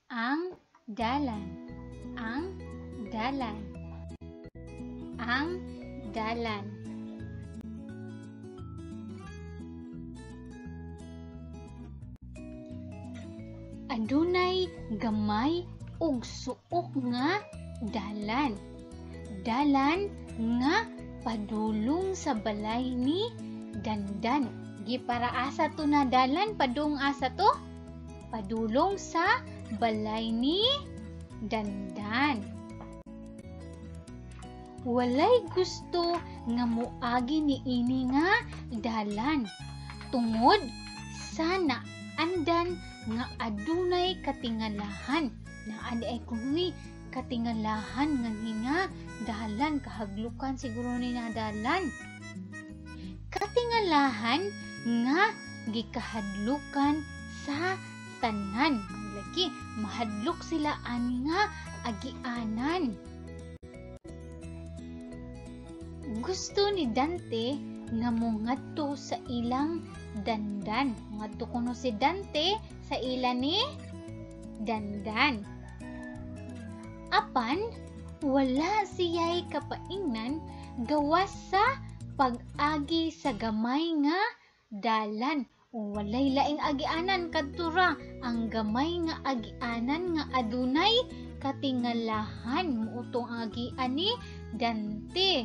Ang dalan. Ang dalan. Ang dalan. Adunay gamay ug suok nga dalan. Dalan nga padulong sa balay ni Dandan. Giparaasa to na dalan, padung asa to? Padulong sa balay ni Dandan. Walay gusto nga moagi niini nga dalan tungod sa naandan nga adunay katingalahan. Naa di ay kunoy katingalahan nga nga dalan, kahaglukan siguro ni na dalan. Katingalahan nga gikahadlukan sa tanan. Lagi mahadlok sila ani nga agianan. Gusto ni Dante nga mongadto sa ilang dandan. Ngadto kuno si Dante sa ila ni Dandan. Apan wala siya'y kapaingnan gawas sa pag-agi sa gamay nga dalan. Walay laing agianan kadto ra ang gamay nga agianan nga adunay katingalahan. Muutong agian ni Dante.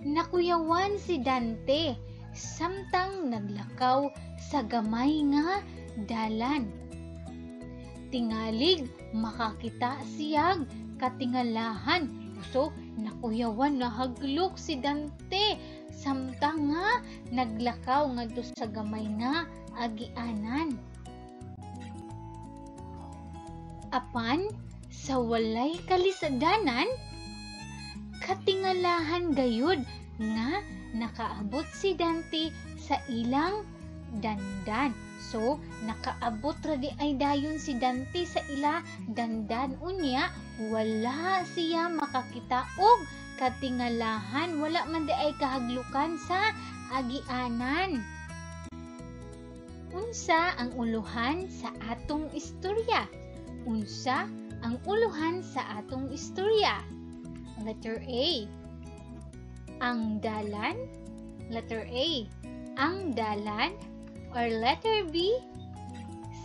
Nakuyawan si Dante samtang naglakaw sa gamay nga dalan. Tingalig makakita siyag katingalahan. So, nakuyawan, nahaglok si Dante samtang nga naglakaw ngadto sa gamay nga agianan. Apan sa walay kalisadanan, katingalahan gayud nga nakaabot si Dante sa ilang dandan. So, nakaabot ra di ay dayon si Dante sa ila dandan. Unya, wala siya makakita og katingalahan. Wala man di ay kahaglukan sa agianan. Unsa ang uluhan sa atong istorya? Unsa ang uluhan sa atong istorya? Letter A, ang dalan. Letter A, ang dalan. Or letter B,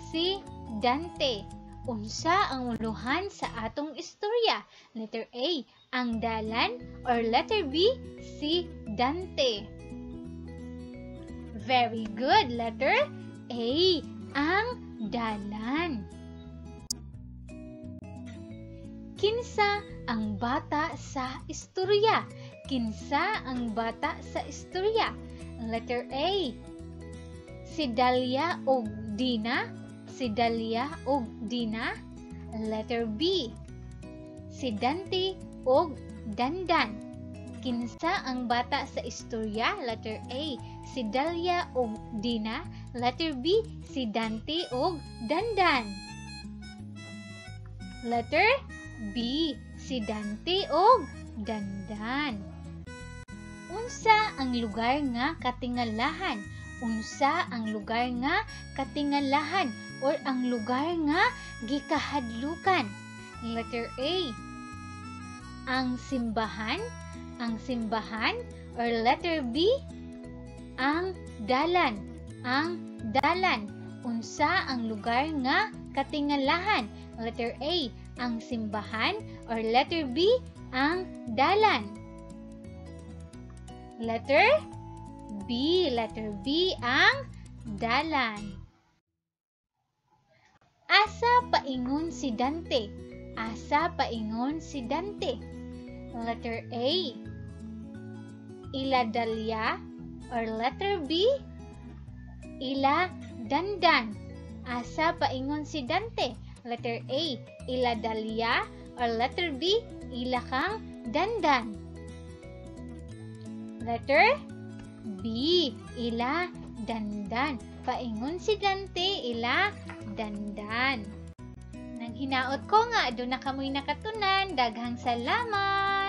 si Dante. Unsa ang uluhan sa atong istorya? Letter A, ang dalan. Or letter B, si Dante. Very good. Letter A, ang dalan. Kinsa ang bata sa istorya? Kinsa ang bata sa istorya? Letter A, si Dalia og Dina. Si Dalia og Dina. Letter B, si Dante og Dandan. Kinsa ang bata sa istorya? Letter A, si Dalia og Dina. Letter B, si Dante og Dandan. Letter B, si Dante og Dandan. Unsa ang lugar nga katingalahan? Unsa ang lugar nga katingalahan or ang lugar nga gikahadlukan? Letter A, ang simbahan. Ang simbahan. Or letter B, ang dalan. Ang dalan. Unsa ang lugar nga katingalahan? Letter A, ang simbahan. Or letter B, ang dalan. Letter B. Letter B, ang dalan. Asa paingon si Dante? Asa paingon si Dante? Letter A, ila Dalia. Or letter B, ila Dandan. Asa paingon si Dante? Letter A, ila Dalia. Or letter B, ila kang Dandan. Letter B, ila Dandan. Paingon si Dante, ila Dandan. Nang hinaot ko nga, aduna kamoy nakatunan. Daghang salamat!